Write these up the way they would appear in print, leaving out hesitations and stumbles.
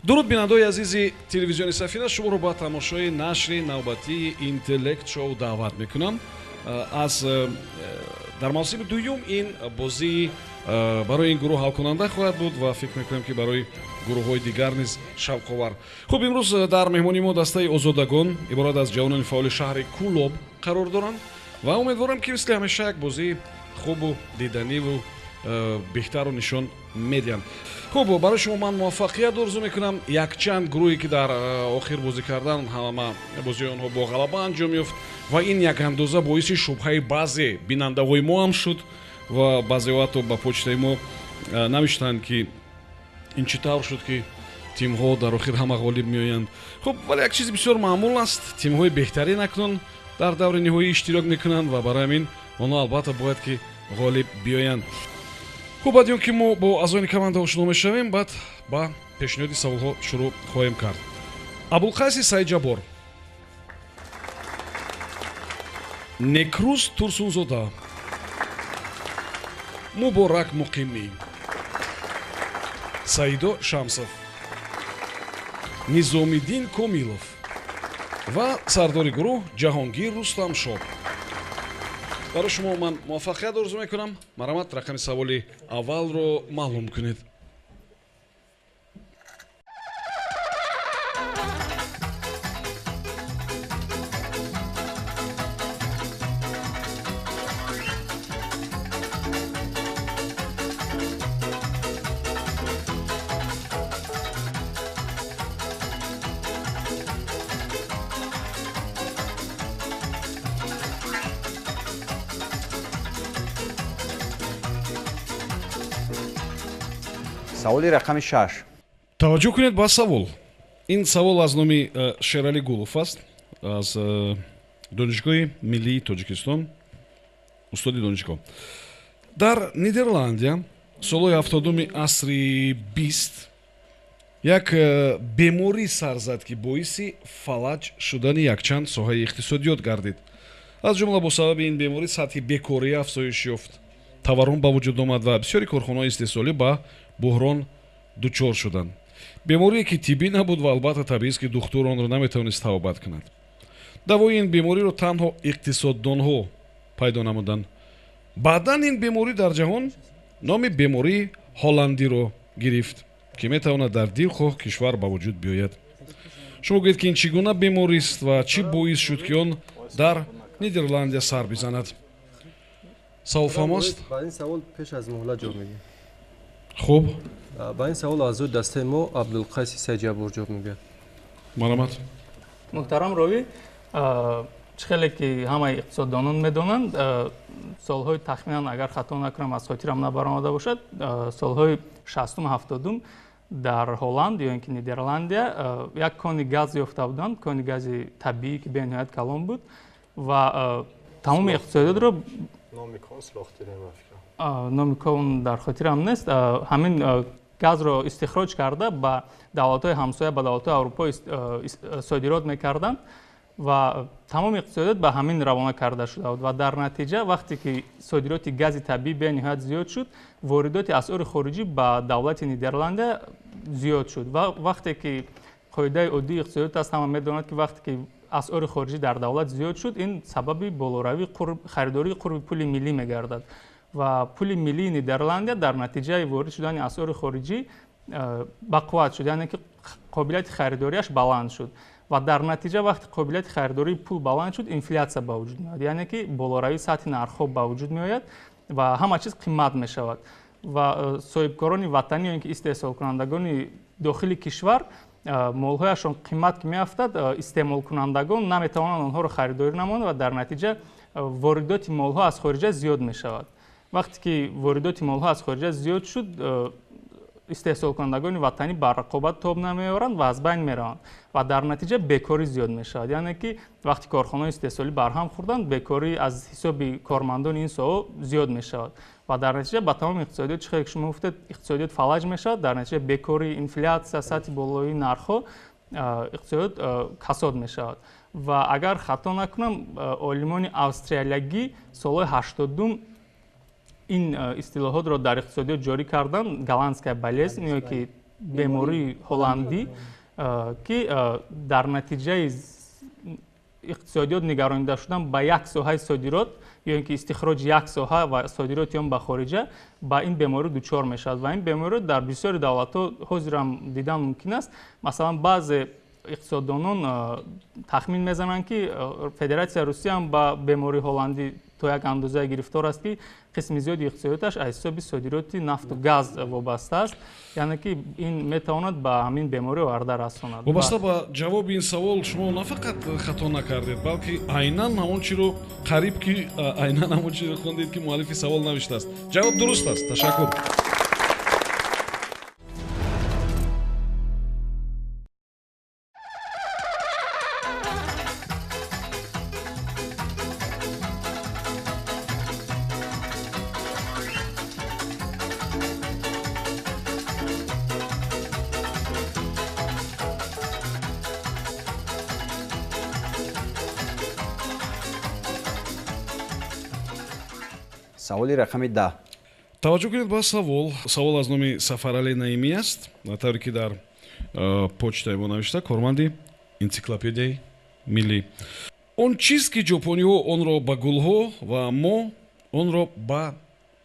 Дуруд, бинандаои азизи телевизиони Сафина, шуморо ба тамошои нашри навбатии Интеллект Шоу даъват мекунам. Аз дар мавсими дуюм ин бозии барои ин гурӯҳ ҳалкунанда хоҳад буд ва фикр мекунам, ки барои гурӯҳҳои дигар низ шавқовар. Хуб, имрӯз дар меҳмонии мо дастаи Озодагон, иборат аз ҷавонони фаъоли шаҳри Кӯлоб, қарор доранд ва умедворам, ки мисли ҳамеша як бозии хубу диданиву беҳтарро нишон медиҳанд. Хуб, барои шумо ман муваффақият орзу мекунам. Якчанд гурӯҳе, ки дар охир бозӣ кардан, ҳама бозиҳои онҳо бо ғалаба анҷом ёфт ва ин якандоза боиси шубҳаи баъзе бинандаҳои мо ҳам шуд ва баъзеҳо ҳатто ба почтаи мо навиштанд, ки ин чӣ тавр шуд, ки тимҳо дар охир ҳама ғолиб меоянд. Хуб, вале як чизи бисёр маъмул аст: тимҳои беҳтарин акнун дар даври ниҳоӣ иштирок мекунанд ва барои ҳамин онҳо албатта бояд ки ғолиб биёянд. Хуб, баъди он ки мо бо аъзони команда ошно мешавем, баъд ба пешниҳоди саволҳо шурӯъ хоҳем кард. Абулқайси Саидҷаббор, Некрӯз Турсунзода, Муборак Муқимӣ, Саидо Шамсов, Низомиддин Комилов ва сардори гурӯҳ Ҷаҳонгир Рустамшоҳ. Барои шумо ман муваффақият орзу мекунам. Марҳамат, рақами саволи аввалро маълум кунед. Саволи рақами 6. Таваҷҷӯҳ кунед ба савол. Ин савол аз номи Шералӣ Гулов аст, аз Донишгоҳи миллии Тоҷикистон, устоди донишгоҳ. Дар Нидерландия солҳои 70-уми асри 20 як беморӣ сар зад, ки боиси фалаҷ шудани якчанд соҳаи иқтисодиёт гардид. Аз ҷумла бо сабаби ин беморӣ сатҳи бекорӣ афзоиш ёфт, таваррум ба вуҷуд омад ва бисёри корхонаҳои истеҳсолӣ ба буҳрон дучор шуданд. Беморие, ки тиббӣ набуд ва албатта табиист, ки духтур онро наметавонист табобат кунад. Давои ин бемориро танҳо иқтисоддонҳо пайдо намуданд. Баъдан ин беморӣ дар ҷаҳон номи бемории ҳолландиро гирифт, ки метавонад дар дилхоҳ кишвар ба вуҷуд биёяд. Шумо гӯед, ки ин чӣ гуна беморист ва чӣ боис шуд, ки он дар Нидерландия сар бизанад? Савол фаҳм аст? Ба ин савол пеш аз муҳлат ҷавоб медиҳем. Хуб. Ба ин савол аъзои дастаи мо Абдулқайси Сайҷаббор ҷавоб мегӯяд. Марҳамат. Муҳтарам ровӣ, чӣ хеле ки ҳамаи иқтисоддонон медонанд, солҳои тахминан, агар хато накунам, аз хотирам набаромада бошад, солҳои 60-ум 70-ум дар Ҳолланд ё ин ки Нидерландия як кони газ ёфта буданд, кони гази табиӣ, ки бениҳоят калон буд ва тамоми иқтисодиётро номи кон дар хотирам нест, ҳамин газро истихроҷ карда, ба давлатҳои ҳамсоя, ба давлатҳои Аврупо содирот мекарданд ва тамоми иқтисодиёт ба ҳамин равона карда шуда буд. Ва дар натиҷа, вақте ки содироти гази табиӣ бениҳоят зиёд шуд, воридоти асъори хориҷӣ ба давлати Нидерландия зиёд шуд. Ва вақте ки қоидаи оддии иқтисодиёт аст, ҳама медонад, ки вақте ки асъори хориҷӣ дар давлат зиёд шуд, ин сабаби болоравии харидории қурби пули миллӣ мегардад ва пули миллии Нидерландия дар натиҷаи ворид шудани асъори хориҷӣ бақувват шуд, яъне ки қобилияти харидориаш баланд шуд. Ва дар натиҷа, вақте қобилияти харидории пул баланд шуд, инфлятсия ба вуҷуд меояд, яъне ки болоравии сатҳи нархҳо ба вуҷуд меояд ва ҳама чиз қимат мешавад. Ва соҳибкорони ватанӣ ё ин ки истеҳсолкунандагони дохили кишвар молҳояшон қимат ки меафтад, истеъмолкунандагон наметавонанд онҳоро харидорӣ намоянд ва дар натиҷа воридоти молҳо аз хориҷа зиёд мешавад. Вақте ки воридоти молҳо аз хориҷа зиёд шуд, истеҳсолкунандагони ватанӣ ба рақобат тоб намеоранд ва аз байн мераванд ва дар натиҷа бекорӣ зиёд мешавад, яъне ки вақте корхонаҳои истеҳсолӣ барҳам хӯрданд, бекорӣ аз ҳисоби кормандони ин соҳа зиёд мешавад ва дар натиҷа ба тамоми иқтисодиёт, чӣ хеле ки шумо гуфтед, иқтисодиёт фалаҷ мешавад. Дар натиҷа бекорӣ, инфлятсия, сатҳи болоии нархҳо, иқтисодиёт касод мешавад. Ва агар хато накунам, олимони австралиягӣ солҳои 80-ум ин истилоҳотро дар иқтисодиёт ҷорӣ карданд: голландская болезнь ё ки бемории ҳолландӣ, ки дар натиҷаи иқтисодиёт нигаронида шудан ба як соҳаи содирот ё ин ки истихроҷи як соҳа ва содироти он ба хориҷа ба ин беморӣ дучор мешавад. Ва ин беморӣ дар бисёри давлатҳо ҳозирам дидан мумкин аст. Масалан, баъзе иқтисоддонон тахмин мезананд, ки Федератсияи Русия ҳам ба бемории ҳолландӣ то як андоза гирифтор аст, ки қисми зиёди иқтисодиёташ аз ҳисоби содироти нафту газ вобаста аст, яъне ки ин метавонад ба ҳамин беморӣ оварда расонад. Вобаста ба ҷавоби ин савол шумо на фақат хато накардед, балки айнан ҳамон чиро, қариб ки айнан ҳамон чиро хондед, ки муаллифи савол навиштааст. Ҷавоб дуруст аст. Ташаккур. Саволи рақами 10. Таваҷҷӯҳ кунед ба савол. Савол аз номи Сафарали Наимӣ аст, тавре ки дар почтаи мо навишта, корманди энсиклопедияи миллӣ. Он чиз, ки ҷопониҳо онро ба гулҳо ва мо онро ба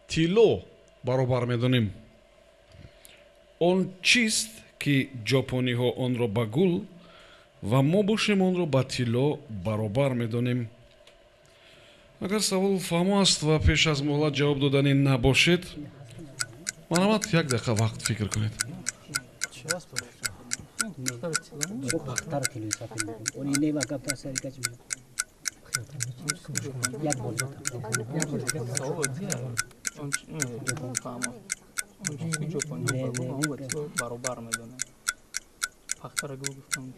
тилло баробар медонем. Он чист, ки ҷопониҳо онро ба гул ва мо бошем онро ба тилло баробар медонем. Агар савол фаҳмо аст ва пеш аз муҳлат ҷавоб додани набошед, марҳамат, як дақиқа вақт фикр кунед. Пахтара гул гуфтам,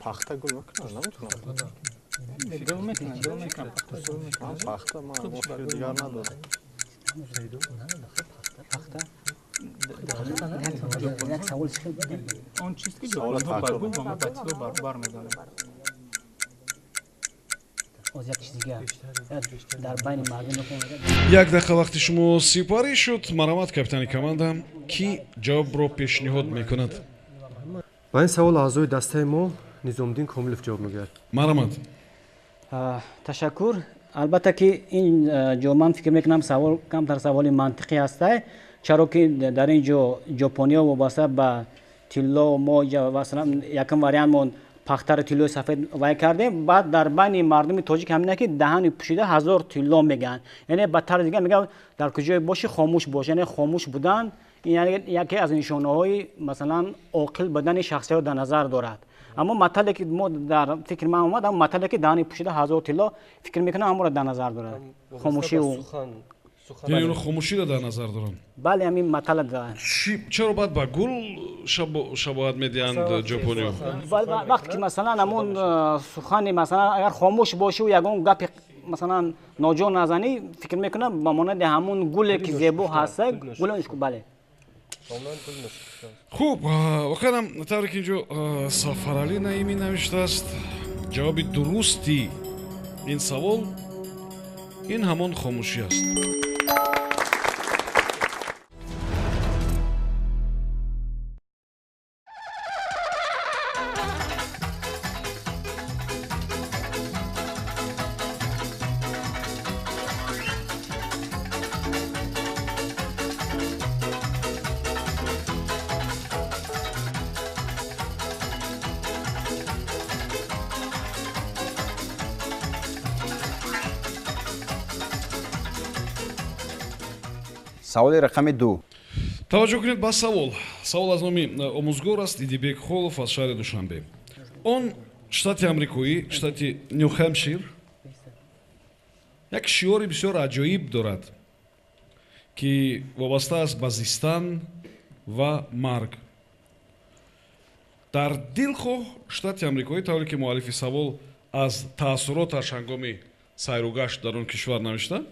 Пахта гул мекунад, наметунад? Гул мекунад, гул мекунад, пахта гул мекунад. Пахта ман фикри дигар надорам. Пахта? Он чиз, ки ҷопониҳо ба гул ва мо ба тилло баробар медонем. Як дақиқа вақти шумо сипарӣ шуд. Марҳамат, капитани команда, кӣ ҷавобро пешниҳод мекунад? Ба ин савол аъзои дастаи мо Низомиддин Комилов ҷавоб мегӯяд. Марҳамат. Ташаккур. Албатта ки ин ҷо ман фикр мекунам савол камтар саволи мантиқӣ ҳастай, чаро ки дар ин ҷо ҷопониҳо вобаста ба тилло мо масалан якум вариантмон пахтаро тиллои сафед вай кардем, баъд дар байни мардуми тоҷик ҳамина ки даҳани пӯшида 1000 тилло мегӯянд, яъне ба тарзи дигар мегӯянд дар куҷое бошӣ хомӯш бош, яъне хомӯш будан ин яке аз нишонаҳои масалан оқил будани шахсиятро дар назар дорад. Аммо матале ки мо дар фикри ман омад, аммо матале ки даҳани пӯшида 1000 тилло фикр мекунам ҳамонро дар назар дорад. Хомӯшӣ яъне оно хомӯширо дар назар доранд? Бале, ҳамин матала доранд. Чаро баъд ба гул шабоҳат медиҳанд ҷопониҳо? Вақте ки масалан ҳамон сухани масалан агар хомӯш бошӣ ягон гапи масалан ноҷо назанӣ, фикр мекунам ба монанди ҳамон гуле ки зебо ҳаста, гул бале. Хуб, воқеан тавре ки инҷо Сафаралӣ Наимӣ навиштааст, ҷавоби дурусти ин савол ин ҳамон хомӯшӣ аст. Саволи рақами 2. Таваҷҷӯҳ кунед ба савол. Савол аз номи омӯзгор аст Идибек Холов аз шаҳри Душанбе. Он штати амрикоӣ, штати Ню-Хемпшир, як шиори бисёр аҷоиб дорад, ки вобаста аст ба зистан ва марг. Дар дилхоҳ штати амрикоӣ, тавре ки муаллифи савол аз таассуроташ ҳангоми сайругашт дар он кишвар навишта,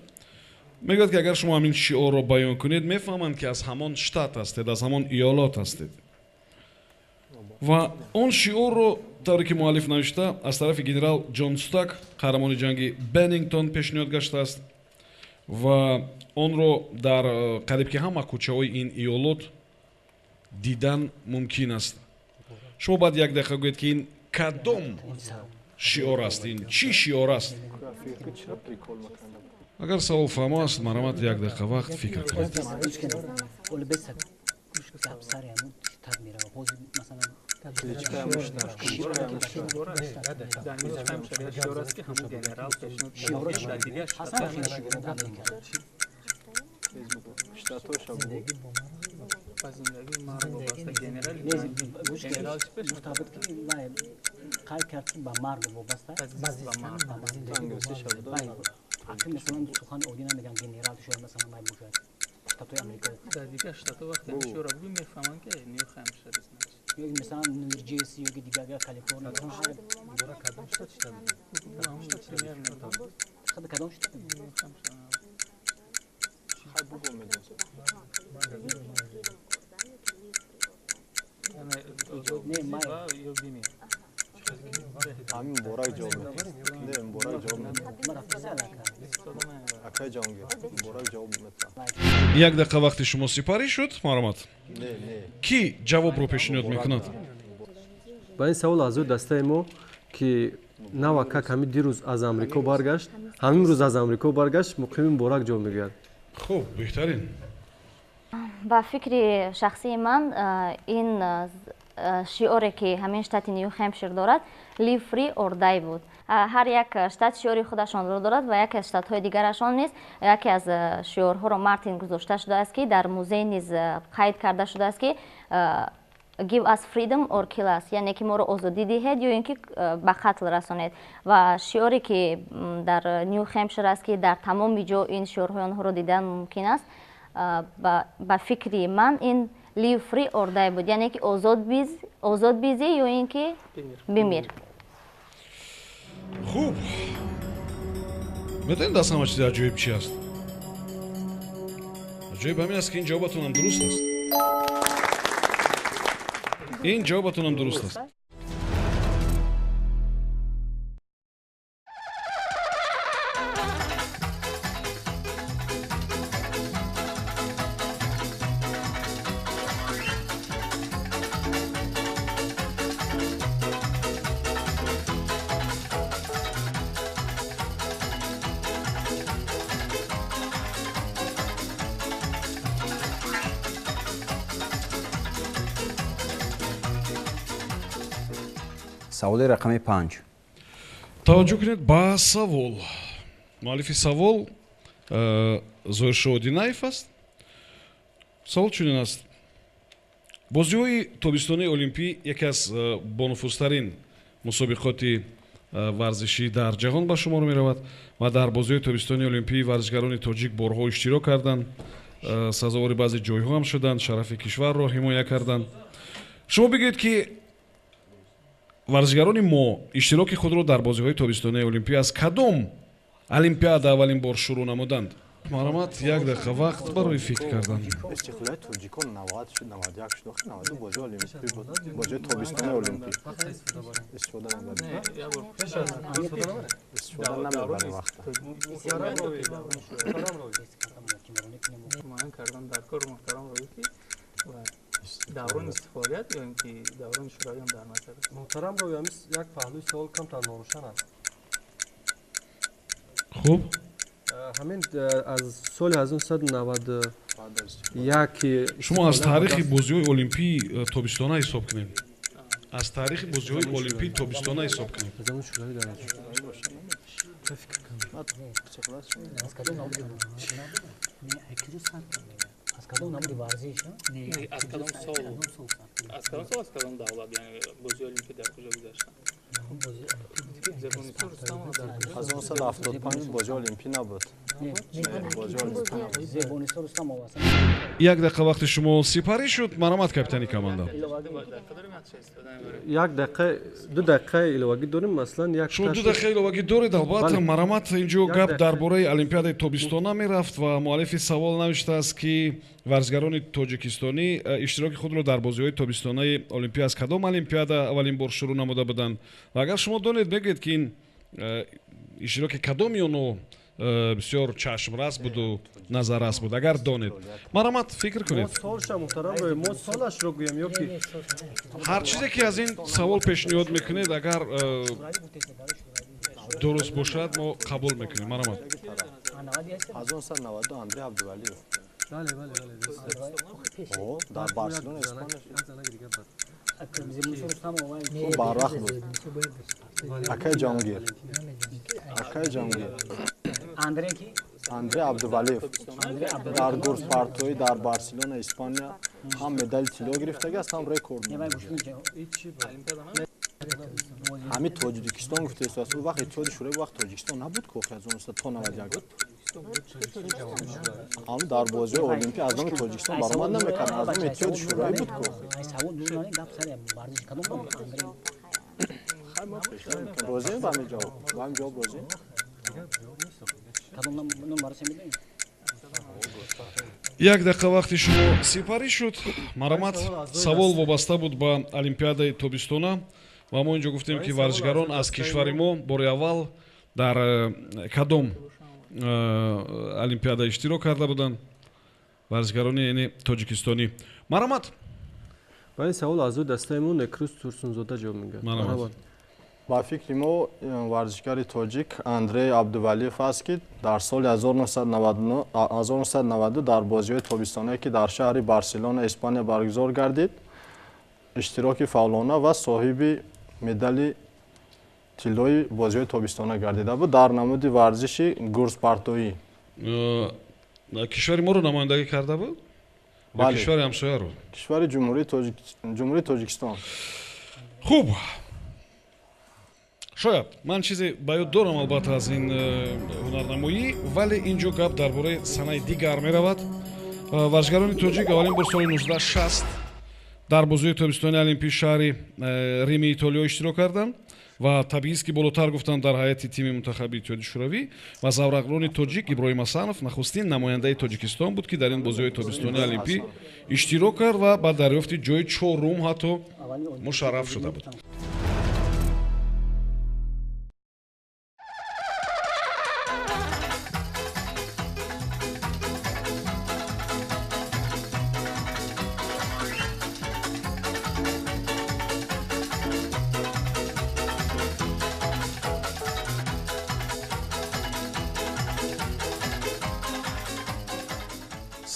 Мегӯяд, ки агар шумо ҳамин шиорро баён кунед, мефаҳманд, ки аз ҳамон штат ҳастед, аз ҳамон иёлот ҳастед. Ва он шиорро, тавре ки муаллиф навишта, аз тарафи генерал Ҷон Стак, қаҳрамони ҷанги Беннингтон, пешниҳод гаштааст ва онро дар қариб ки ҳама кӯчаҳои ин иёлот дидан мумкин аст. Шумо бояд як дақиқа гӯед, ки ин кадом шиор аст, ин чӣ шиор аст. Агар савол фаҳмо аст, марҳамат, як дақиқа вақт фикр кунед. Қайд кард, ки ба марг вобаста. Масалан, сухани оддӣ намегӯям, генерал шояд, масалан, май бошад, штатҳои Амрико. Дар дигар штатҳо вақте шиорро бигӯ, мефаҳманд, ки Нью Хэмпшир. Ё масалан Нью Ҷерси ё ки дигар Калифорния. Кадом штат? Кадом штат? Ҳамин Муборак ҷавоб медиҳад. Не, Муборак ҷавоб медиҳад. Акай Ҷаҳонгир, Муборак ҷавоб медиҳад. Як дақиқа вақти шумо сипарӣ шуд, марҳамат. Кӣ ҷавобро пешниҳод мекунад? Ба ин савол аъзои дастаи мо, ки навакак ҳамин дирӯз аз Амрико баргашт, ҳамин рӯз аз Амрико баргашт, Муқими Муборак ҷавоб мегӯяд. Хуб, беҳтарин. Ба фикри шахсии ман, ин шиоре, ки ҳамин штати Нью Хэмпшир дорад, Live Free or Die буд. Ҳар як штат шиори худашонро дорад ва яке аз штатҳои дигарашон низ яке аз шиорҳоро Мартин гузошта шудааст, ки дар музей низ қайд карда шудааст, ки Give us freedom or kill us, яъне ки моро озодӣ диҳед ё ин ки ба қатл расонед. Ва шиоре, ки дар Нью Хэмпшир аст, ки дар тамоми ҷо ин шиорҳои онҳоро дидан мумкин аст, ба фикри ман ин Live Free or Die буд, яъне ки озод бизӣ ё ин ки бимир. Хуб, медонед, аз ҳама чизи аҷоиб чи аст? Аҷоиб ҳамин аст, ки ин ҷавобатонам дуруст аст. Ин ҷавобатонам дуруст аст. Саволи рақами 5. Таваҷҷӯҳ кунед ба савол. Муаллифи савол Зоиршо Одинаев аст. Савол чунин аст: бозиҳои тобистонаи олимпӣ яке аз бонуфузтарин мусобиқоти варзишӣ дар ҷаҳон ба шумор меравад ва дар бозиҳои тобистонаи олимпӣ варзишгарони тоҷик борҳо иштирок карданд, сазовори баъзе ҷойҳо ҳам шуданд, шарафи кишварро ҳимоя карданд. Шумо бигӯед, ки варзишгарони мо иштироки худро дар бозиҳои тобистонаи олимпӣ аз кадом олимпиада аввалин бор шурӯъ намуданд? Марҳамат, як дақиқа вақт барои фикр кардан. Истиқлолияти тоҷикон 90 шуд, 91 шуд, охир 92 бозиҳои олимпӣ буд, бозиҳои тобистонаи олимпӣ. Истифода набарем. Истифода намебарем вақта. Муайян кардан дар кор, муҳтарам Роӣ, ки даврони истиқлолият ё ин ки даврони шӯравиам дар назар аст. Муҳтарам Роӣ, ҳамин як паҳлӯи савол камтар норӯшан аст. Хуб, ҳамин аз соли 1991 шумо аз таърихи бозиҳои олимпии тобистона ҳисоб кунед, аз таърихи бозиҳои олимпии тобистона ҳисоб кунед. Аз кадом намуди варзиш? Аз кадом сол, аз кадом сол, аз кадом давлат, яъне бозиҳои олимпӣ дар куҷо гузаштанд? 1975 бозии олимпӣ набуд. Як дақиқа вақти шумо сипарӣ шуд. Марҳамат, капитани команда. Як дақиқа, 2 дақиқаи иловагӣ дорем, масалан як шумо 2 дақиқаи иловагӣ доред, албатта. Марҳамат, инҷо гап дар бораи олимпиадаи тобистона мерафт ва муаллифи савол навиштааст, ки варзишгарони тоҷикистонӣ иштироки худро дар бозиҳои тобистонаи олимпӣ аз кадом олимпиада аввалин бор шурӯъ намуда буданд. Ва агар шумо донед, мегӯед, ки ин иштироки кадоми онҳо бисёр чашмрас буду назаррас буд, агар донед. Марҳамат, фикр кунед. Мо солашро гӯем ё ки ҳар чизе ки аз ин савол пешниҳод мекунед, агар дуруст бошад, мо қабул мекунем. Марҳамат. 1992 Андрей Абдувалиев. Бале, бале, бале. Дар Барселона, Испания. Барвақт буд. Акай Ҷонгир. Акай Ҷонгир. Андрей ки? Андрей Абдувалиев. Дар гурзпартоӣ дар Барселона, Испания ҳам медали тилло гирифтагиаст, ҳам рекорд. Ҳамин Тоҷикистон гуфтааст, он вақт Иттиҳоди Шӯравӣ, вақт Тоҷикистон набуд ки охир 1991. Ҳам дар бозиҳои олимпӣ аз номи Тоҷикистон баромад намекард, аз номи Иттиҳоди Шӯравӣ буд ки охир. Розием ба ҳамин ҷавоб? Ба ҳамин ҷавоб розием? Як дақиқа вақти шумо сипарӣ шуд. Марҳамат, савол вобаста буд ба олимпиадаи тобистона ва мо инҷо гуфтем, ки варзишгарон аз кишвари мо бори аввал дар кадом олимпиада иштирок карда буданд, варзишгарони яъне тоҷикистонӣ. Марҳамат. Ба ин савол аъзои дастаи мо Некрӯз Турсунзода ҷавоб мегӯяд. Марҳамат. Ба фикри мо варзишгари тоҷик Андрей Абдувалиев аст, ки дар соли 1992 дар бозиҳои тобистонае, ки дар шаҳри Барселона, Испания баргузор гардид, иштироки фаъолона ва соҳиби медали тиллои бозиҳои тобистона гардида буд дар намуди варзиши гурзпартоӣ. Кишвари моро намояндагӣ карда буд? Бале. Кишвари ҳамсояро? Кишвари Ҷумҳурии Тоҷикистон. Хуб, шояд ман чизе ба ёд дорам, албатта, аз ин ҳунарнамоӣ, вале ин ҷо гап дар бораи санаи дигар меравад. Варзишгарони тоҷик аввалин бор соли 1960 дар бозиҳои тобистони олимпии шаҳри Рими Итолиё иштирок карданд ва табиист, ки болотар гуфтанд, дар ҳайати тими мунтахаби Иттиҳоди Шӯравӣ ва заврақрони тоҷик Иброҳим Ҳасанов нахустин намояндаи Тоҷикистон буд, ки дар ин бозиҳои тобистони олимпӣ иштирок кард ва ба дарёфти ҷои чорум ҳатто мушарраф шуда буд.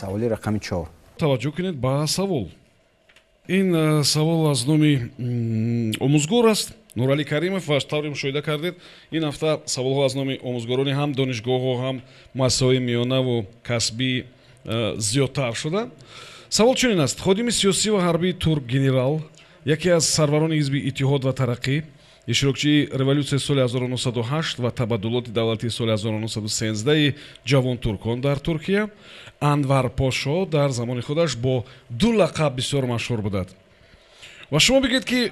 Саволи рақами 4. Таваҷҷӯҳ кунед ба савол. Ин савол аз номи омӯзгор аст, Нуралӣ Каримов, ва тавре мушоҳида кардед, ин ҳафта саволҳо аз номи омӯзгорони ҳам донишгоҳҳо, ҳам муассисаҳои миёнаву касбӣ зиёдтар шуда. Савол чунин аст: ходими сиёсӣ ва ҳарбии турк генерал, яке аз сарварони ҳизби Иттиҳод ва Тараққӣ, иштирокчии революсияи соли 1908 ва табаддулоти давлатии соли 1913 ҷавонтуркон дар Туркия, Анвар Пошо дар замони худаш бо 2 лақаб бисёр машҳур будад. Ва шумо бигӯед, ки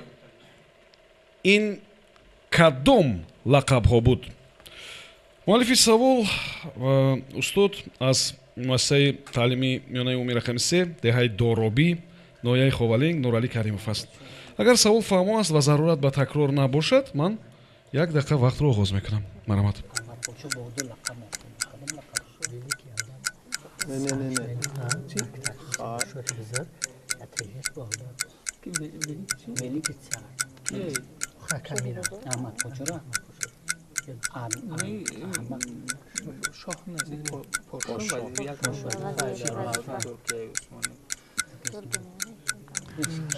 ин кадом лақабҳо буд? Муаллифи савол устод аз муассисаи таълимии миёнаи умумии рақами 3 деҳаи Доробӣ, ноҳияи Ховалинг, Нуралӣ Каримов аст. Агар савол фаҳмо аст ва зарурат ба такрор набошад, ман як дақиқа вақтро оғоз мекунам. Марҳамат.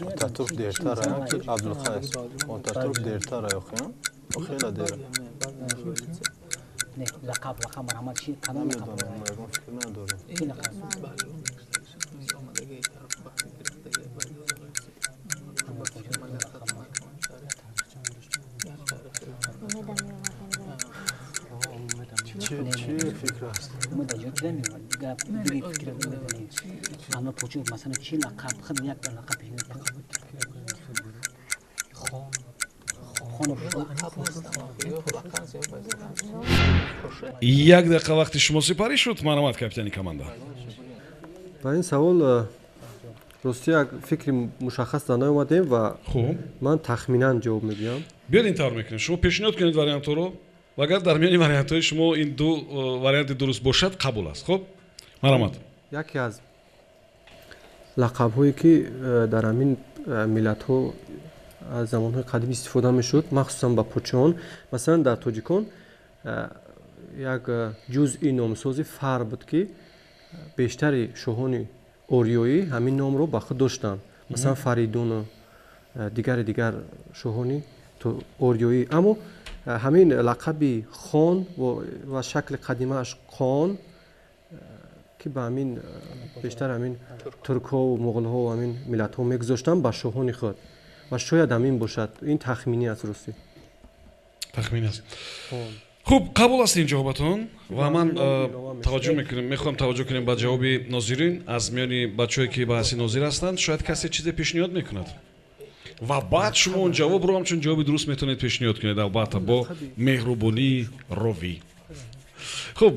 Ататурк дертар ки Абдулхайс. Ататурк дертар охи, хеле дер. Не, лақаб, лақаб марҳамат, чи кадом лақаб? Намедонам, ягон фикр надорам. Чи лақаб? Чӣ фикр аст? Як дақиқа вақти шумо сипарӣ шуд. Марҳамат, капитани команда. Ба ин савол рости як фикри мушаххас дар наомадем ва ман тахминан ҷавоб медиҳам. Биёд ин тавр мекунем. Шумо пешниҳод кунед вариантҳоро ва агар дар миёни вариантҳои шумо ин ду варианти дуруст бошад, қабул аст. Хуб, марҳамат. Яке аз лақабҳое ки дар ҳамин миллатҳо аз замонҳои қадим истифода мешуд, махсусан ба подшоҳон, масалан дар тоҷикон як ҷузъи номсози фар буд, ки бештари шоҳони ориёӣ ҳамин номро ба худ доштанд, масалан Фаридуну дигар шоҳони ориёӣ. Аммо ҳамин лақаби хон ва шакли қадимааш қон, ки ба ҳамин бештар ҳамин туркҳову муғулҳо ҳамин миллатҳо мегузоштанд ба шоҳони худ, ва шояд ҳамин бошад. Ин тахминӣ аст, ростӣ тахминӣ аст. Хуб, қабул аст ин ҷавобатон ва ман таваҷҷӯҳ мекунем, мехоҳам таваҷҷӯҳ кунем ба ҷавоби нозирин. Аз миёни бачаҳое ки ба ҳайси нозир ҳастанд, шояд касе чизе пешниҳод мекунад ва баъд шумо он ҷавобро ҳамчун ҷавоби дуруст метавонед пешниҳод кунед, албатта бо меҳрубонии ровӣ. Хуб,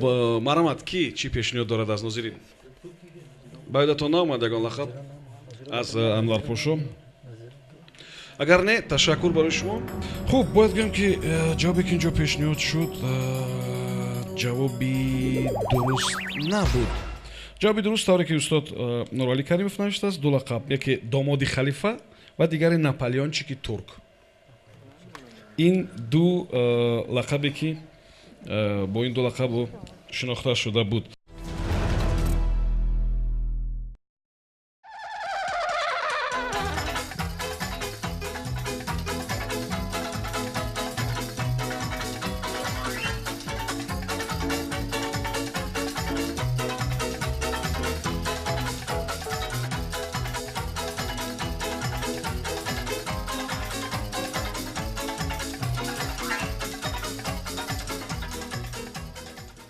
марҳамат, ки чӣ пешниҳод дорад аз нозирин? Ба ёдатон наомад ягон лақаб аз Анварпошо? Агар не, ташаккур барои шумо. Хуб, бояд гӯям ки ҷавобе ки инҷо пешниҳод шуд, ҷавоби дуруст набуд. Ҷавоби дуруст тавре ки устод Нуралӣ Каримов навиштааст, ду лақаб, яке домоди халифа ва дигаре Наполеончики турк. Ин ду лақабе ки бо ин ду лақаб шинохта шуда буд.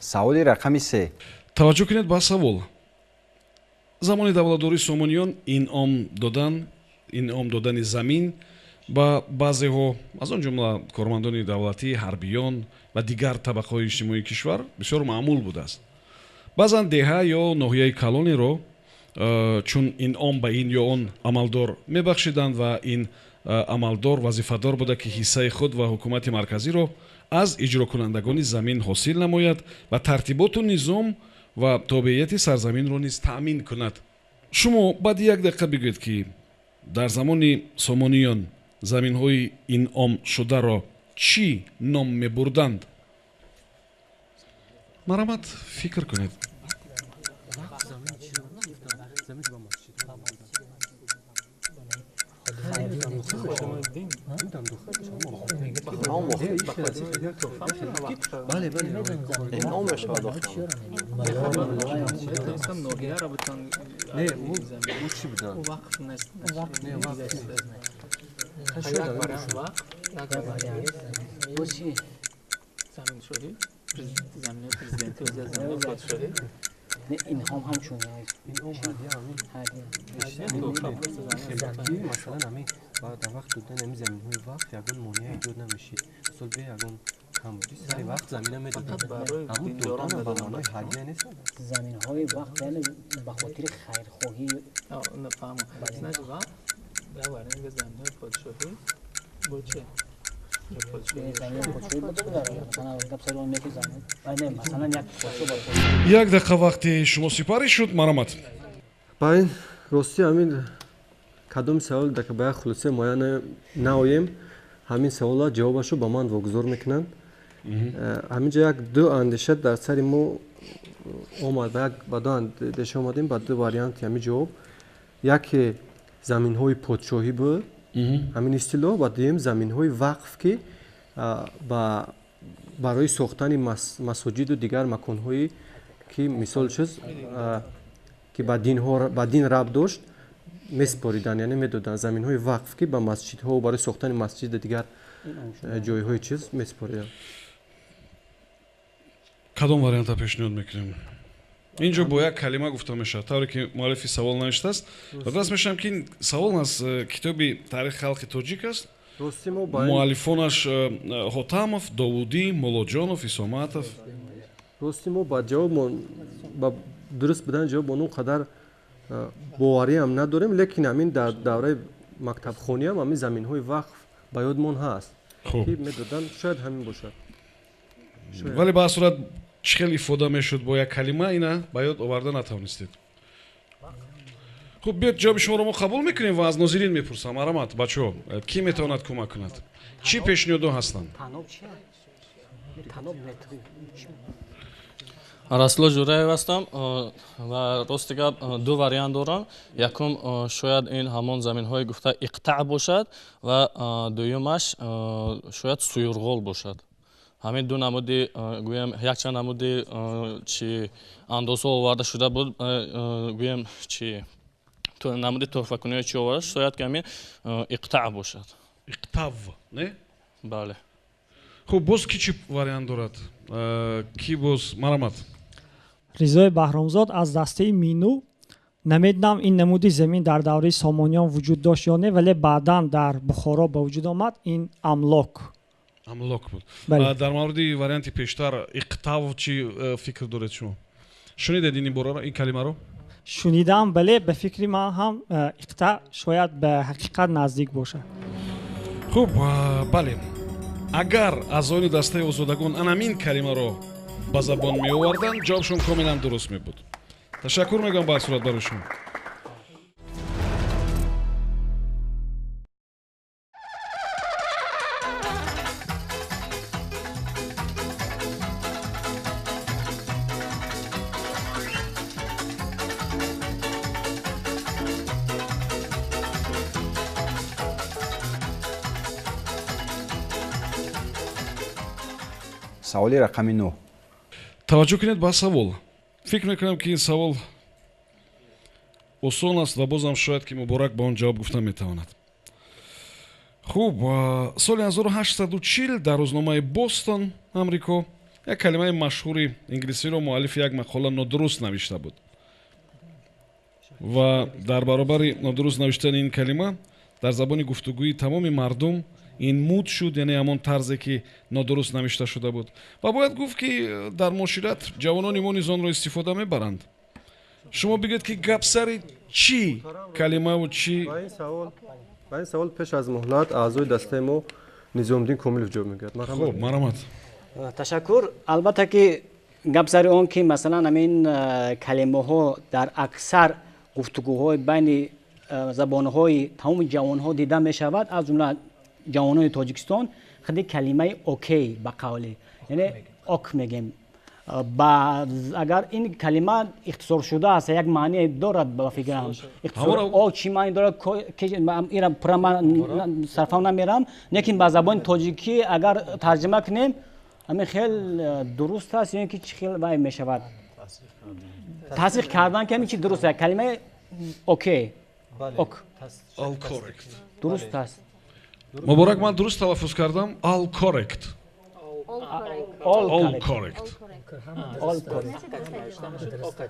Саволи рақами 3. Таваҷҷӯҳ кунед ба савол. Замони давлатдории Сомониён инъом додани замин ба баъзеҳо, аз он ҷумла кормандони давлатӣ, ҳарбиён ва дигар табақаҳои иҷтимоии кишвар бисёр маъмул будааст. Баъзан деҳа ё ноҳияи калонеро чун инъом ба ин ё он амалдор мебахшиданд ва ин амалдор вазифадор буда, ки ҳиссаи худ ва ҳукумати марказиро аз иҷрокунандагони замин ҳосил намояд ва тартиботу низом ва тобеияти сарзаминро низ таъмин кунад. Шумо баъди як дақиқа бигӯед, ки дар замони Сомониён заминҳои инъомшударо чӣ ном мебурданд? Марҳамат, фикр кунед. Инҳом ҳамчун масалан ҳамин дар вақт додани ҳамин заминҳои вақф ягон монеа эҷод намешид. Мисол бе ягон камбудӣ сари вақт замина медоданд. Ҳамун додана ба маънои ҳадия нест. Заминҳои вақф яъне ба хотири хайрхоҳӣ. Як дақиқа вақти шумо сипарӣ шуд. Марҳамат. Ба ин ростӣ ҳамин кадом савол ба як хулосаи муайян наоем, ҳамин савола ҷавобашро ба ман вогузор мекунанд. Ҳаминҷо як ду андеша дар сари мо омад, ба ду андеша омадем, ба ду варианти ҳамин ҷавоб. Яке заминҳои подшоҳӣ буд, ҳамин истилоҳ, ва дуюм заминҳои вақф, ки барои сохтани масоҷиду дигар маконҳое ки мисол чиз ки ба дин рабт дошт месупориданд, яъне медоданд заминҳои вақф, ки ба масҷидҳо барои сохтани масҷиду дигар ҷойҳои чиз месупориданд. Кадом варианта пешниҳод мекунем? Ин ҷо бо як калима гуфта мешавад, тавре ки муаллифи савол навиштааст. Ёдрас мешавам, ки ин савол аз китоби таърихи халқи тоҷик аст. Муаллифонаш Ҳотамов, Довудӣ, Муллоҷонов, Исоматов. Рости мо ба ҷавобмон, ба дуруст будани ҷавобмон он қадар бовариам надорем, лекин ҳамин дар давраи мактабхониам ҳамин заминҳои вақф ба ёдмон ҳаст, ки медоданд, шояд ҳамин бошад. Вале ба ҳар сурат чӣ хел ифода мешуд бо як калима, ина ба ёд оварда натавонистед. Хуб, биёд ҷавоби шуморо мо қабул мекунем ва аз нозирин мепурсам. Марҳамат, бачаҳо, кӣ метавонад кӯмак кунад? Чӣ пешниҳодҳо ҳастанд? Расулло Ҷураев ҳастам ва рости гап ду вариант дорам. Якум, шояд ин ҳамон заминҳои гуфта иқтаъ бошад ва дуюмаш шояд суюрғол бошад. Ҳамин ду намуди, гӯям, якчанд намуди чи андозҳо оварда шуда буд, гӯям, чи намуди туҳфакуниҳо чи оварда, шояд ки ҳамин иқтаъ бошад. Иқтав, не? Бале. Хуб, боз ки чӣ вариант дорад? Ки боз? Марҳамат. Ризои Баҳромзод аз дастаи Мину. Намедонам ин намуди замин дар давраи Сомониён вуҷуд дошт ё не, вале баъдан дар Бухоро ба вуҷуд омад. Ин амлок. Амлок буд. Дар мавриди варианти пештар иқтав чӣ фикр доред шумо? Шунидед ин ибораро, ин калимаро? Шунидам, бале, ба фикри ман ҳам иқта шояд ба ҳақиқат наздик бошад. Хуб, бале. Агар аъзоёни дастаи озодагон анамин калимаро ба забон меоварданд, ҷавобшон комилан дуруст мебуд. Ташаккур мегӯям ба ҳар сурат барои шумо. Саволи рақами 9. Таваҷҷӯҳ кунед ба савол. Фикр мекунам, ки ин савол осон аст ва бозам шояд ки Муборак ба он ҷавоб гуфта метавонад. Хуб, соли 1840 дар рӯзномаи Бостон, Амрико, як калимаи машҳури инглисиро муаллифи як мақола нодуруст навишта буд. Ва дар баробари нодуруст навиштани ин калима дар забони гуфтугӯи тамоми мардум ин муд шуд, яъне ҳамон тарзе ки нодуруст навишта шуда буд. Ва бояд гуфт, ки дар муошират ҷавонони мо низ онро истифода мебаранд. Шумо бигӯед, ки гап сари чӣ калимаву чӣ? Ба ин савол пеш аз муҳлат аъзои дастаи мо Низомиддин Комилов ҷавоб мегӯяд. Хуб, марҳамат. Ташаккур. Албатта ки гап сари он ки масалан ҳамин калимаҳо дар аксар гуфтугӯҳои байни забонҳои тамоми ҷавонҳо дида мешавад, аз ҷумла ҷавонони Тоҷикистон, худи калимаи окей ба қавле, яъне ок мегем. Агар ин калима ихтисор шуда аст, як маъне дорад ба фикрам. Ихтисор о чӣ маъне дорад, ира пурра ман сарфам намерам, лекин ба забони тоҷикӣ агар тарҷима кунем, ҳамин хел дуруст аст ё ин ки чӣ хел вай мешавад? Тасдиқ кардан ки ҳамин чи дуруст аст. Калимаи окей, ок. All correct. Дуруст аст. Муборак, ман дуруст талаффуз кардам? All correct. All correct.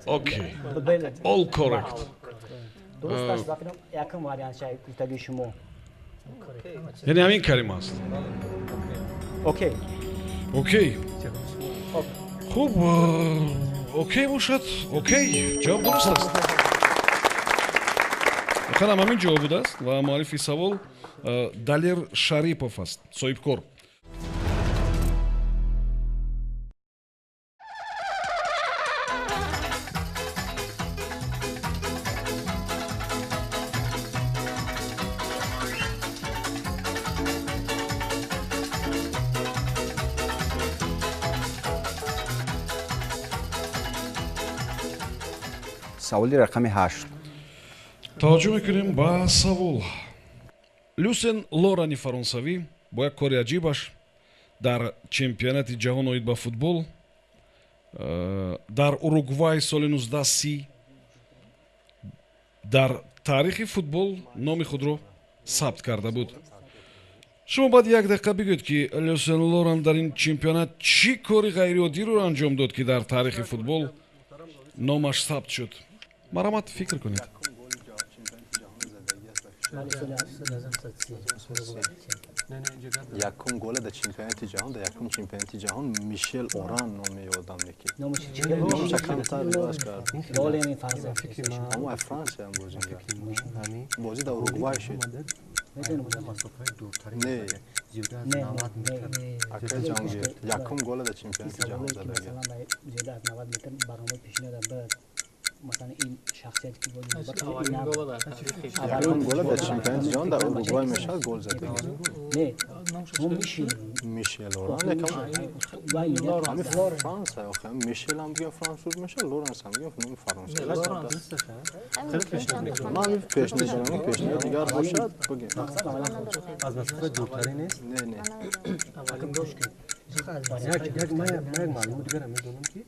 Okay. All correct. Дуруст аст, якум вариант шай гуфтагии шумо. Яъне ҳамин калима аст. Окей. Окей. Хуб, окей бошад. Окей, ҷавоб дуруст аст. Воқеан ҳам ҳамин ҷавоб будааст ва муаллифи савол Далер Шарипов аст, соҳибкор. Саволи рақами 8. Таваҷҷӯҳ мекунем ба савол. Люсен Лорани фаронсавӣ бо як кори аҷибаш дар чемпионати ҷаҳон оид ба футбол дар Уругвай соли 1930 дар таърихи футбол номи худро сабт карда буд. Шумо баъд як дақиқа бигӯед, ки Люсен Лоран дар ин чемпионат чӣ кори ғайриоддиро анҷом дод, ки дар таърихи футбол номаш сабт шуд. Марҳамат, фикр кунед. Якум гола дар чемпионати ҷаҳон, дар якум чемпионати ҷаҳон Мишел Оран номи ёдам меки. Номаша камтар иваз кард. Аммо ай Франсия бозӣ кард. Бозӣ дар Уругвай шуд. Не, акай Ҷаҳонгир якум гола дар чемпионати ҷаҳон задага. Якум гола дар чемпионати ҷаҳон дар Уругвай мешавад, гол задага. Мишел Оран ҳами Франса, Мишел ҳам бигем француз мешавад, Лоренс ҳам бигем номи фаронса. Ман пешниҳод дорам, пешниҳод дигар бошад бигем. Аз масофаи дуртарин нест? Не, не. Як маълумоти дигарам медонам, ки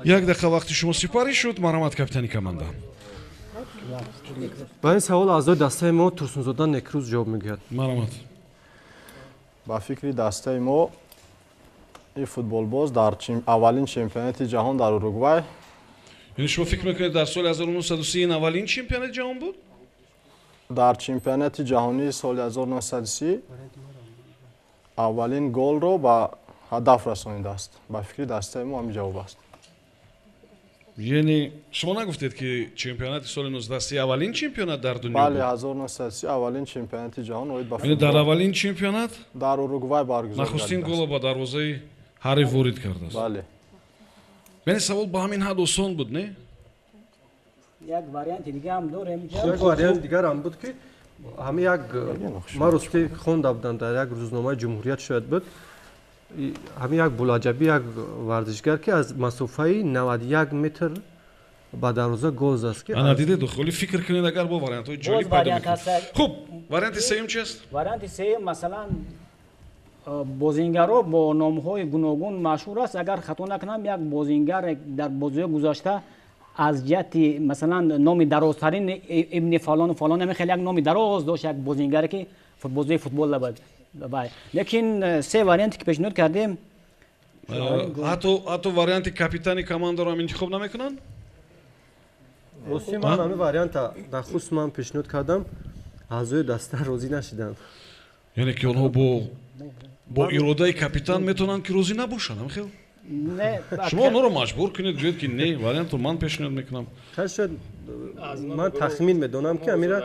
Як дақиқа вақти шумо сипарӣ шуд. Марҳамат, капитани команда. Ба ин савол аъзои дастаи мо Турсунзода Некрӯз ҷавоб мегӯяд. Марҳамат. Ба фикри дастаи мо, ин футболбоз дар аввалин чемпионати ҷаҳон дар Уругвай. Яъне шумо фикр мекунед, дар соли 1930 ин аввалин чемпионати ҷаҳон буд? Дар чемпионати ҷаҳонии соли 1930 аввалин голро ба ҳадаф расонидааст. Ба фикри дастаи мо ҳамин ҷавоб аст. Яъне шумо нагуфтед, ки чемпионати соли 1930 аввалин чемпионат дар дунё? Бале, 1930 аввалин чемпионати ҷаҳон оид ба футбол. Дар аввалин чемпионат дар Уругвай баргузор нахустин голро ба дарвозаи ҳариф ворид кардааст. Бале. Яъне савол ба ҳамин ҳад осон буд, не? Як варианти дига ҳам дорем. Як вариант дигар ҳам буд, ки ҳамин як ман рости хонда будам дар як рӯзномаи ҷумҳурият шояд буд, ҳамин як булаҷабӣ як варзишгар, ки аз масофаи 91 метр ба дарвоза гол зад. Ки ана дидед, холи фикр кунед, агар бо вариантҳои ҷолиб пайдо мекунед. Хуб, варианти сеюм чи аст? Варианти сеюм, масалан, бозингаро бо номҳои гуногун машҳур аст. Агар хато накунам, як бозингар дар бозиҳои гузашта аз ҷиҳати, масалан, номи дарозтарин ибни фалону фалон, ҳамин хеле як номи дароз дошт, як бозингаре, ки бозии футбол буд. Лекин се варианте ки пешниҳод кардем, ҳатто варианти капитани командаро ҳам интихоб намекунанд? Рости, ман ҳамин варианта нахуст ман пешниҳод кардам, аъзои даста розӣ нашиданд. Яъне ки онҳо бо иродаи капитан метавонанд, ки розӣ набошанд, ҳамин хел? Шумо онҳоро маҷбур кунед, гӯед, ки не, вариантро ман пешниҳод мекунам. Шояд ман тахмин медонам, ки амира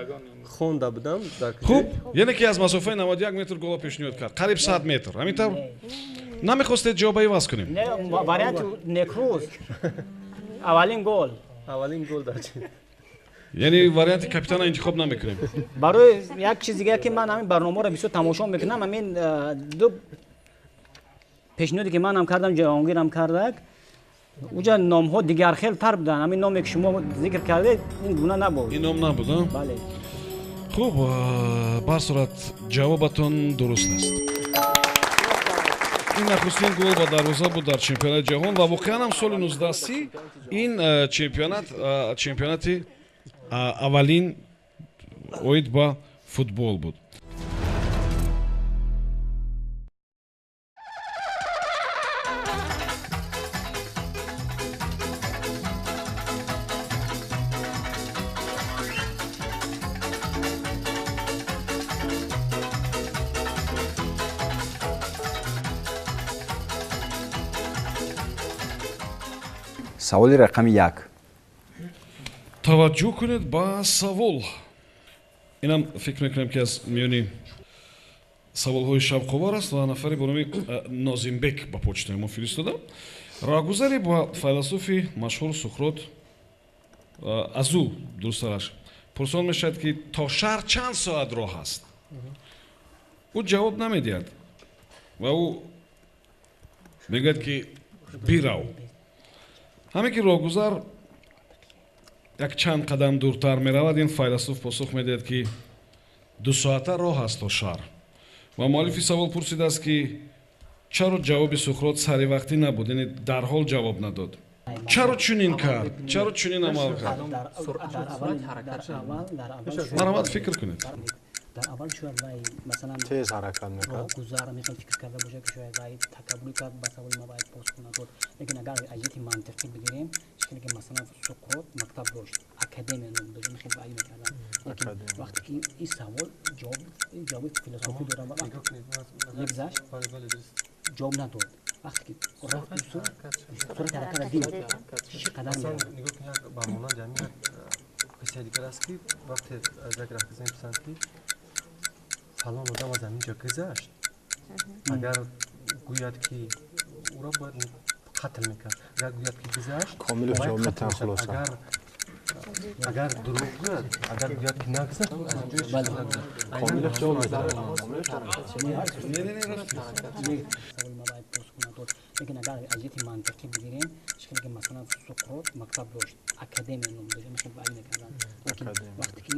хонда будам. Хуб, яъне ки аз масофаи 91 метр гола пешниҳод кард, қариб 100 метр, ҳамин тавр? Намехостед ҷавоба иваз кунем? Не, варианти Некрӯз аввалин гол. Аввалин гол дар Яъне варианти капитана интихоб намекунем. Барои як чиз дигар, ки ман ҳамин барномаро бисёр тамошо мекунам, ҳамин ду пешниҳоде ки манам кардам, Ҷаҳонгирам кардак, уҷа номҳо дигархелтар буданд. Ҳамин номе ки шумо зикр кардед, ин гуна набуд. Ин ном набуд, а? Бале. Хуб, ба сурат ҷавобатон дуруст аст. Ин нахустин гол ба дарвоза буд дар чемпионати ҷаҳон ва воқеан ҳам соли 1930 ин чемпионат чемпионати аввалин оид ба футбол буд. Саволи рақами 1. Таваҷҷӯҳ кунед ба савол. Инам фикр мекунем, ки аз миёни саволҳои шавқовар аст ва нафаре бо номи Нозимбек ба почтаи мо фиристода. Роҳгузаре ба файласуфи машҳур Суқрот, аз ӯ дурусттараш, пурсон мешавад, ки то шаҳр чанд соат роҳ аст. Ӯ ҷавоб намедиҳад ва ӯ мегӯяд, ки бирав. Ҳамин ки роҳгузар як чанд қадам дуртар меравад, ин файласуф посух медиҳад, ки 2 соата роҳ аст то шаҳр. Ва муаллифи савол пурсидааст, ки чаро ҷавоби Суқрот саривақтӣ набуд, яъне дарҳол ҷавоб надод. Чаро чунин кард? Чаро чунин амал кард? Марҳамат, фикр кунед. Дар аввал шояд вай масалан тез ҳаракат мекард, гузар мехел фикр карда бошад, ки шояд вай такаббур кард, ба саволи ма вай посух надод. Лекин агар аз ҷиҳати мантиқӣ бигирем, чизе ки масалан Суқрот мактаб дошт, академия ном дошт, мехел вай мекарданд. Лекин вақте ки ин савол ҷавоби философӣ дорад ва мегузашт, ҷавоб надод. Вақте ки сурати ҳаракатро дид, чӣ қадар меравад. Нигоҳ кунед, ба монанди ҳамин як қиссаи дигар аст, ки вақте аз як раҳгузар мепурсанд, ки фалон одам аз ҳамин ҷо гузашт, агар гӯяд, ки ӯро бояд қатл мекард, агар гӯяд, ки гузашт, Комилов ҷавоб метиҳад, хулоса. Агар дурӯғ гӯяд, агар гӯяд, ки нагузашт, аз ин ҷо нагузашт. Комилов ҷавоб медиҳад. Лекин агар аз ҷиҳати мантиқӣ бигирем, чизе ки масалан Суқрот мактаб дошт, академия ном дошт, мехел вай мекарданд. Лекин вақте ки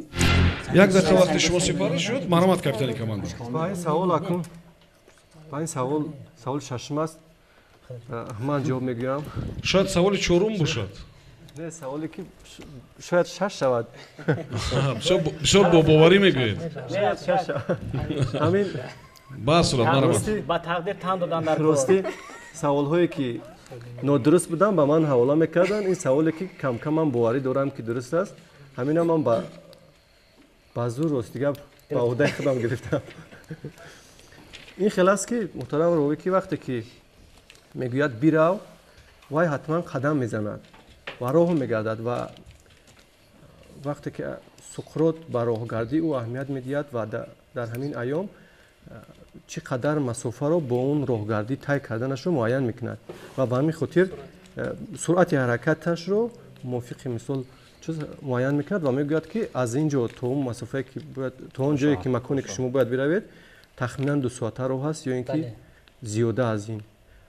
як дақиқа вақти шумо сипарӣ шуд, марҳамат, капитани команда. Ба ин савол акун, ба ин савол, саволи шашум аст, ман ҷавоб мегӯям. Шояд саволи чорум бошад. Не, саволе ки шояд шаш шавад. Бисёр бобоварӣ мегӯед. Шояд шаш шавад. Ҳамин ба сурат, марҳамат. Ба тақдир тан додан дар кор. Ростӣ, саволҳое ки нодуруст буданд, ба ман ҳавола мекарданд. Ин саволе ки камкам ман боварӣ дорам, ки дуруст аст, ҳамина ман ба зур, рости гап, ба ӯҳдаи худам гирифтам. Ин хел аст, ки муҳтарам ровӣ, ки вақте ки мегӯяд бирав, вай ҳатман қадам мезанад ва роҳ мегардад. Ва вақте ки Суқрот ба роҳгардии ӯ аҳамият медиҳад ва дар ҳамин айём чӣ қадар масофаро бо он роҳгардӣ тай карданашро муайян мекунад ва ба ҳамин хотир суръати ҳаракаташро мувофиқи мисол чиз муайян мекунад ва мегӯяд, ки аз ин ҷо то он масофае ки бояд, то он ҷое ки маконе ки шумо бояд биравед, тахминан 2 соата роҳ аст ё ин ки зиёда аз ин.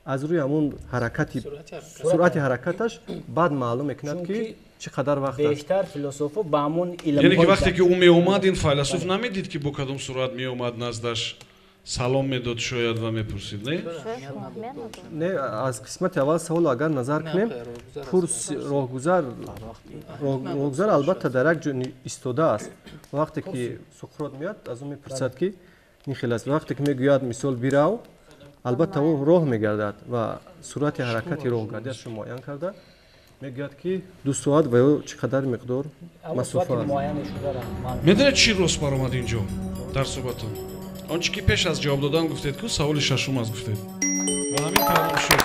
Аз рӯи ҳамон ҳаракати, суръати ҳаракаташ баъд маълум мекунад, ки чӣ қадар вақт аст. Бештар философо ба ҳамон Яъне ки вақте ки ӯ меомад, ин файласуф намедид, ки бо кадом суръат меомад, наздаш салом медод шояд ва мепурсид, не? Не, аз қисмати аввал саволо агар назар кунем, пурс роҳгузар, роҳгузар албатта дар як ҷо истодааст. Вақте ки Суқрот меяд, аз ӯ мепурсад, ки ин хел аст. Вақте ки мегӯяд мисол бирав, албатта ӯ роҳ мегардад ва суръати ҳаракати роҳгардиашро муайян карда мегӯяд, ки 2 соат ва ё чӣ қадар миқдор масофа аст. Медонед, чӣ рост баромад инҷо дар суҳбатон? Он чӣ ки пеш аз ҷавоб додан гуфтед, ку саволи шашум аст гуфтед, ва ҳамин тамом шуд,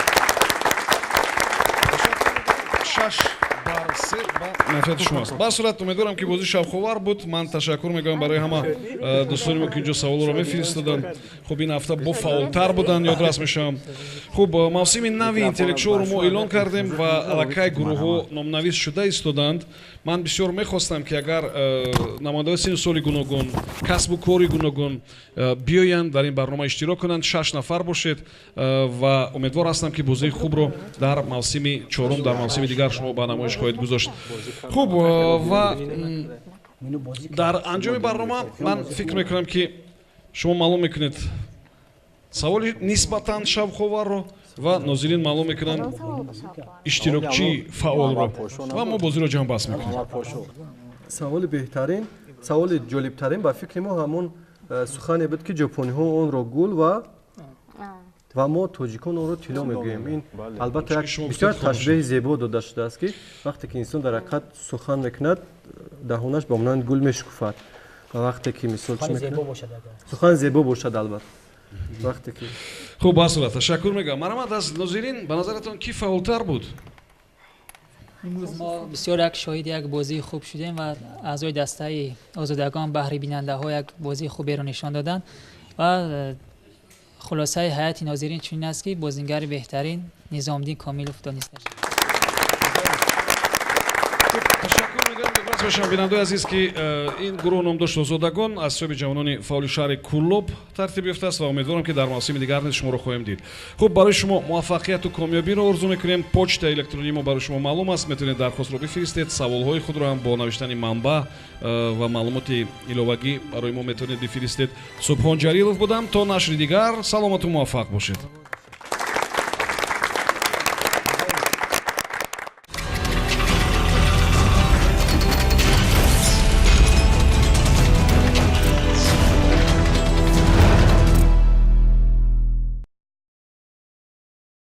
6-3 ба манфиати шумо аст. Ба сурат, умедворам, ки бозӣ шавқовар буд. Ман ташаккур мегӯям барои ҳама дӯстони мо, ки инҷо саволро мефиристоданд. Хуб, ин ҳафта бо фаъолтар буданд, ёдрас мешавам. Хуб, мавсими нави Интеллектшоуро мо эълон кардем ва аллакай гурӯҳҳо номнавис шуда истоданд. Ман бисёр мехостам, ки агар намояндаҳои синну соли гуногун, касбу кори гуногун биёянд, дар ин барнома иштирок кунанд. Шаш нафар бошед ва умедвор ҳастам, ки бозии хубро дар мавсими чорум, дар мавсими дигар шумо ба намоиш хоҳед гузошт. Хуб, ва дар анҷоми барнома ман фикр мекунам, ки шумо маълум мекунед саволи нисбатан шавқоварро ва нозирин маълум мекунанд иштирокчии фаъолро ва мо бозиро ҷамъбаст мекунем. Саволи беҳтарин, саволи ҷолибтарин ба фикри мо ҳамон сухане буд, ки ҷопониҳо онро гул ва мо тоҷикон онро тилло мегӯем. Ин албатта як бисёр ташбеҳи зебо дода шудааст, ки вақте ки инсон дар ҳақиқат сухан мекунад, даҳонаш ба монанди гул мешукуфад ва вақте ки мисол сухан зебо бошад, албатта, вақте ки Хуб, ба сурат, ташаккур мегӯям. Марҳамат, аз нозирин, ба назаратон кӣ фаъолтар буд? Имрӯз мо бисёр як шоҳиди як бозии хуб шудем ва аъзои дастаи Озодагон баҳри бинандаҳо як бозии хуберо нишон доданд ва хулосаи ҳайати нозирин чунин аст, ки бозингари беҳтарин Низомиддин Комилов дониста шуд. Ташаккур мегӯям. Ёдрас мешавам, бинандаои азиз, ки ин гурӯҳ ном дошт Озодагон, аз ҳисоби ҷавонони фаъоли шаҳри Кӯлоб тартиб ёфтааст ва умедворам, ки дар мавсими дигар низ шуморо хоҳем дид. Хуб, барои шумо муваффақияту комёбиро орзу мекунем. Почтаи электронии мо барои шумо маълум аст, метавонед дархостро бифиристед. Саволҳои худро ҳам бо навиштани манбаъ ва маълумоти иловагӣ барои мо метавонед бифиристед. Субҳон Ҷалилов будам. То нашри дигар саломату муваффақ бошед.